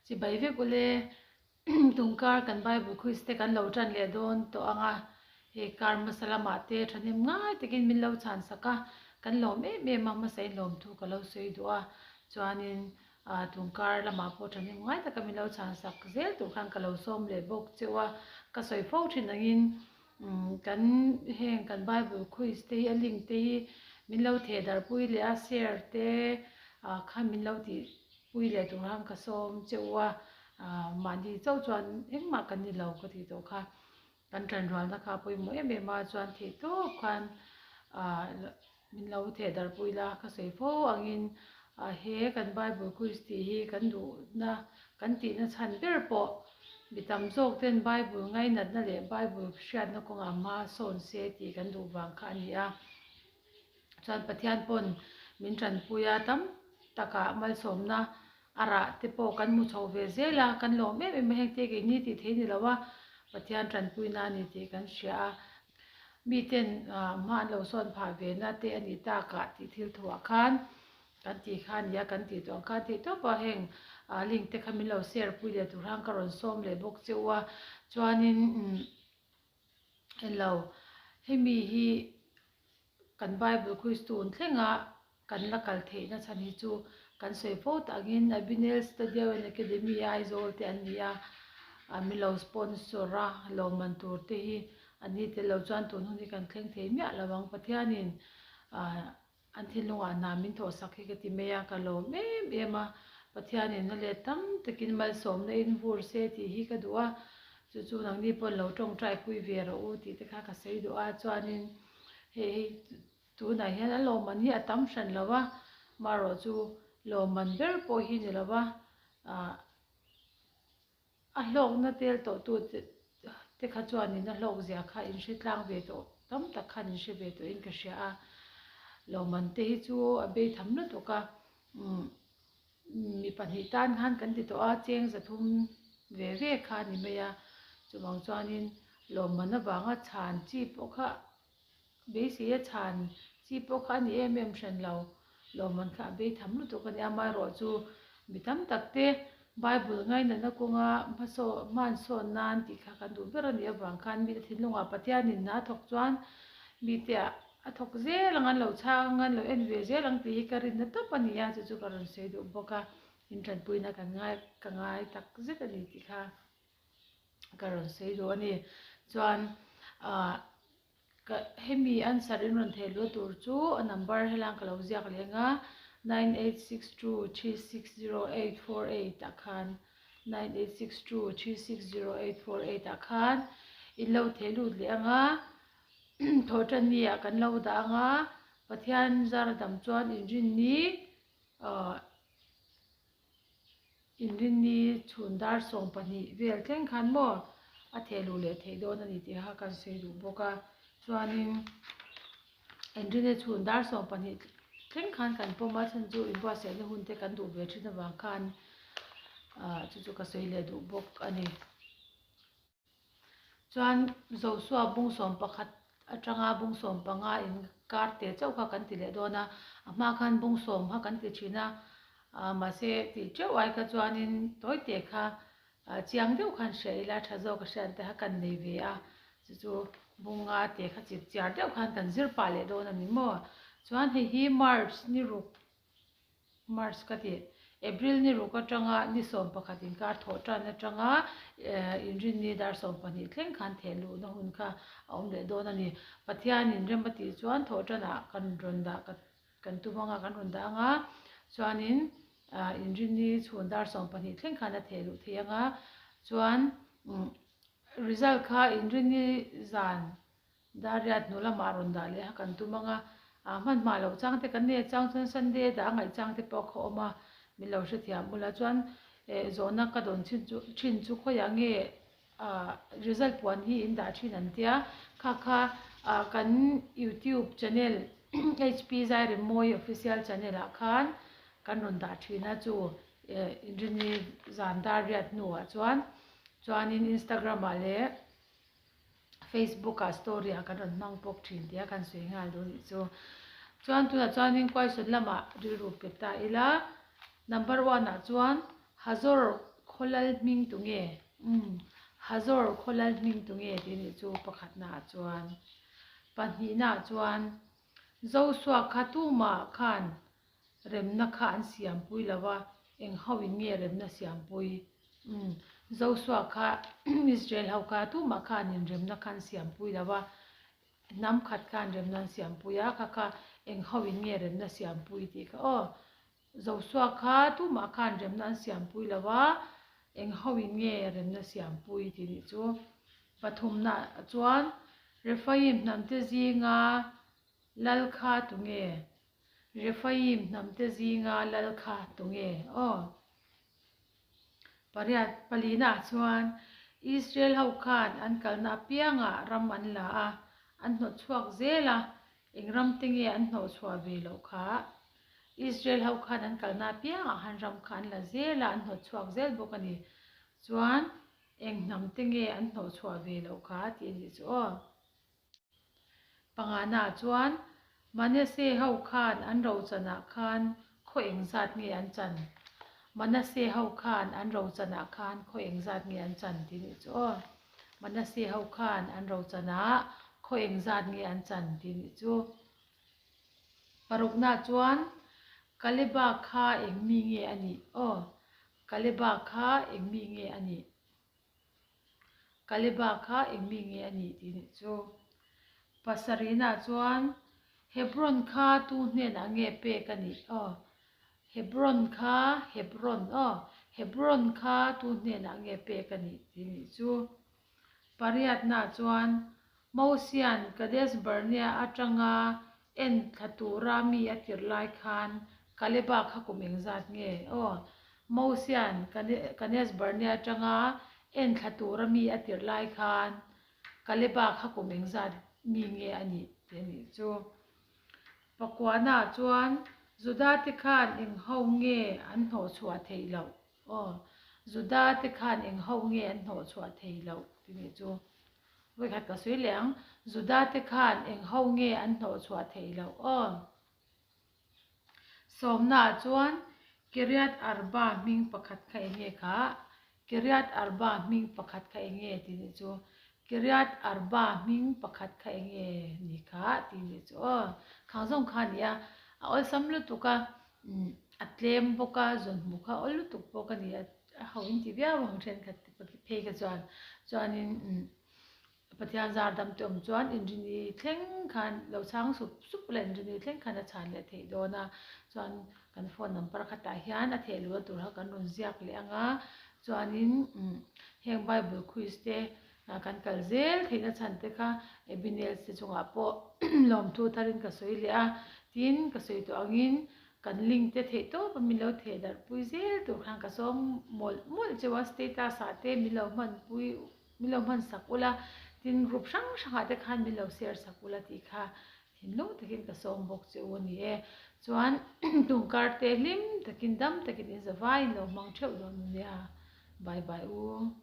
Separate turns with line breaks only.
Chibai vek ule, tungkar kan Bible quiz te kan lo tan leh dawn tawh ang a, hei kar hmasa lamah te thahnem ngai takin min lo chhan sak a, kan lawm em em a, hmasa in lawmthu ka lo sawi duh a, chuanin tungkar lamah pawh thahnem ngai taka min lo chhan sak zel tur khan ka lo sawm leh bawk cheu a, ka sawi fo thin angin kan heng kan Bible quiz te hi a link te hi min lo theh darh pui leh a, share te khan min lo tih Pui leh tur han ka sawm che u a, mahni chauh chuan engmah kan ni lo ka tih tawh kha. Kan tanrualna kha a pawimawh em em a, chuan theih tawp khan min lo theh darh pui la ka sawi fo angin he kan Bible quiz tih hi kan duhna kan tihna chhan ber pawh mi tam zawk ten Bible ngainatna leh Bible hriatna kawngah hma sawn se tih kan duh vang kha a ni a. Chuan Pathian pawn min tanpui a, tam takah malsawmna a rah te pawh kan hmu chho ve zel a, kan lawm em em a, heng te keini tih thei ni lo a, Pathian tanpuina a ni tih kan hria a, miten hma an lo sawn phah ve na te a nih takah tih thil thuah khan kan tih kha a ni a, kan tih tawh ang khan theih tawp a, heng link te kha min lo share pui leh tur khan ka rawn sawm leh bawk che u a, chuanin Hello, hemi hi kan Bible quiz tun thlenga kan la kal theihna chhan hi chu kan sawi fo tak angin Abinel Studio and Academy Aizawl te an ni a, min lo sponsor a, lawmman tur te hi an ni tel lo chuan tun hun hi kan thleng thei miah lo ang Pathianin An thinlungah hna min thawhsak hi ka ti mai a, ka lawm em em a, Pathianin a let tam takin malsawmna in vur se tih hi ka duh a, chu chu nangni pawn lo tawngtai pui ve rawh u tih te kha ka sawi duh a, chuanin hei hei tunah hian a lawmman hi a tam hran lo a, marawh chu lawmman ber pawh hi ni lo va, ah. A hlawkna tel tawh tu te kha chuanin a hlawk zia kha in hre tlang ve tawh tam tak khan in hre ve tawhin ka hria a, lawmman te hi chu a bei tham lutuk a, umm mi pahnih tan khan kan ti tawh a, cheng zathum ve ve kha a ni mai a, chuvang chuanin lawmman avanga chhan chi pawh kha Beisei a chhan chi pawh kha a ni em em hran lo. Lawmman kha a bei tham lutuk a ni. Amaherawh chu mi tam tak te Bible ngainatna kawnga hmasaw hmansawn nan tih kha kan duh ber a nih avang khan mite thinlungah Pathianin hna a thawk chuan mite ah a thawk zel ang, an lo chhang ang, an lo en ve zel ang tih hi ka rinna tawp a ni a, chu chu ka rawn sawi duh bawk a. Intanpuina kan ngai ka ngai tak zet a ni tih kha ka rawn sawi duh a ni. Chuan ah. Ka hemi answer in rawn theih luh tur chu a number helang ka lo ziak leh anga 9862360848 ah khan 9862360848 ah khan in lo theih lut leh anga thawhtanni ah kan lo dah anga Pathian zar dam chuan inrinni ah Inrinni chhun dar 12 vel thleng khan maw a theh luh leh theih dawn a ni tih kha kan sawi duh bawk a. Chuanin Inrinni chhun dar 12 thleng khan kan pawm a, chhan chu inbuatsaihna hun te kan duh ve thin avang khan ah chu chu ka sawi leh duh bawk a ni. Chuan Joshua bung 11 atanga bung 15 in kar te chauh kha kan ti leh dawn a, a hma khan bung sawm kha kan ti thin a, mahse tih teuh ai kha chuanin tawi te kha chiang deuh khan hria ila tha zawk a hriat te kha kan nei ve a, chu chu bung nga te kha chip chiar deuh khan kan zir pah leh dawn a ni maw. Chuan hei hi March ni ruk March ka ti. April ni ruk atanga ni 11 inkar thawh tan atanga inrinni dar 12 thleng khan theh luhna hun kha a awm leh dawn a ni. Pathianin rem a tih chuan thawh tanah kan rawn dah kan tum anga kan rawn dah anga chuanin inrinni chhun dar 12 thleng khan a theh luh thei anga chuan result kha inrinni zan Dariat hnu lamah rawn dah leh a kan tum ang a, ah hmanhmah loh chang te kan nei a chang chuan Sunday dah a ngaih chang te pawh kha awm a, min lo hrethiam bula chuan eh zawhna ka dawn chin chu thin chu khawiah nge ah result puan hi in dah thin an tia kha kha ah kan youtube channel HP Zairemmawi official channel ah khan kan rawn dah thin a chu eh inrini zan Dariat hnuah chuan chuanin Instagram ah leh Facebook ah story ah kan rawn hmang bawk thin tia kan sawi nghal duh nih chu. Chuan tunah chuanin question lamah rilru pe ta ila. Number one ah chuan Hazor khaw lal hming tu nge? Umm, Hazor khaw lal hming tu nge tih nih chu pakhatnaah chuan. Pahnihnaah chuan Joshua kha tumah khan remna kha an siampui lo a, eng ho in nge remna siampui? Umm, Joshua kha Israel ho kha tumah khan inremna kha an siampui lo a, Hnam khat khan remna an siampui a, kha kha eng ho in nge remna siampui tih kha aw. Joshua kha tumah khan remna an siampui lo a, eng ho in nge remna siampui tih nih chu. Pathumna chuan Rephaim hnamte zinga lal kha tunge? Rephaim hnamte zinga lal kha tunge aw? Pariat palinaah chuan Israel ho khan an kalna apiangah ram an la a, an hnawhchhuak zel a, eng ram te nge an hnawhchhuah ve loh kha? Israel ho khan an kalna apiangah han ram kha an la zel a, an hnawhchhuak zel bawk a ni. Chuan eng hnam te nge an hnawhchhuah ve loh kha tih a nih chu aw. Pangana chuan Manasseh ho khan an rochanah khan khaw engzat nge an chan? Manasseh ho khan an rochanah khan khaw engzat nge an chan tih nih chu aw. Manasseh ho khan an rochanah khaw engzat nge an chan tih nih chu. Parukna chuan Kaleba kha eng mi nge a nih aw. Kaleba kha eng mi nge a nih? Kaleba kha eng mi nge a nih tih nih chu. Pasarihna chuan Hebron kha tu hnenah nge pek a nih aw. Hebron kha Hebron aw. Hebron kha tu hnenah nge pek a nih tih nih chu. Pariatna chuan Mosian Kadesh Barnea atanga en thla tura mi a tirh lai khan Kaleba kha kum engzat nge? Aw, Mosian Kadesh Barnea atanga en thla tura mi a tirh lai khan Kaleba kha kum engzat mi nge a nih tih a nih chu. Pakuana chuan Juda te khan eng ho nge an hnawhchhuah theih loh? Aw, Juda te khan eng ho nge an hnawhchhuah thei loh tih nih chu. Vawikhat ka sawi leh ang, Juda te khan eng ho nge an hnawhchhuah thei loh aw. Sawmna ah chuan Kiriath Arba hming pakhat kha eng nge kha? Kiriath Arba hming pakhat kha eng nge tih nih chu. Kiriath Arba hming pakhat kha eng nge ni kha tih nih chu aw. Khang zawng kha a ni a, a awlsam lutuk a, a tlem bawk a, zawn hmuh kha awl lutuk bawk a ni a, a ho in ti viau ang thenkhat te phei kha chuan chuanin Pathian zar dam te awm chuan inrini thleng khan lo chhang sup sup ula inrini thleng khan a chhan leh theih dawn a, chuan kan phone number khatah hian a theh luh tur kha kan rawn ziak leh ang a, chuanin heng bible quiz te kan kal zel theihna chhan te kha Ebenezer te chungah pawh lawmthu tharin ka sawi leh a, tin ka sawi tawh angin Kan link te theih tawp a min lo theh darh pui zel tur khan ka sawm mawlh mawlh cheu a, status ah te min lo hman pui min lo hman sak ula, tin group hrang hrang ah te khan min lo share sak ula tih kha thinlung takin ka sawm bawk che u a ni e. Chuan tungkar te hlim takin dam takin in zavai in lo hmang theuh dawn nia. Bye bye u.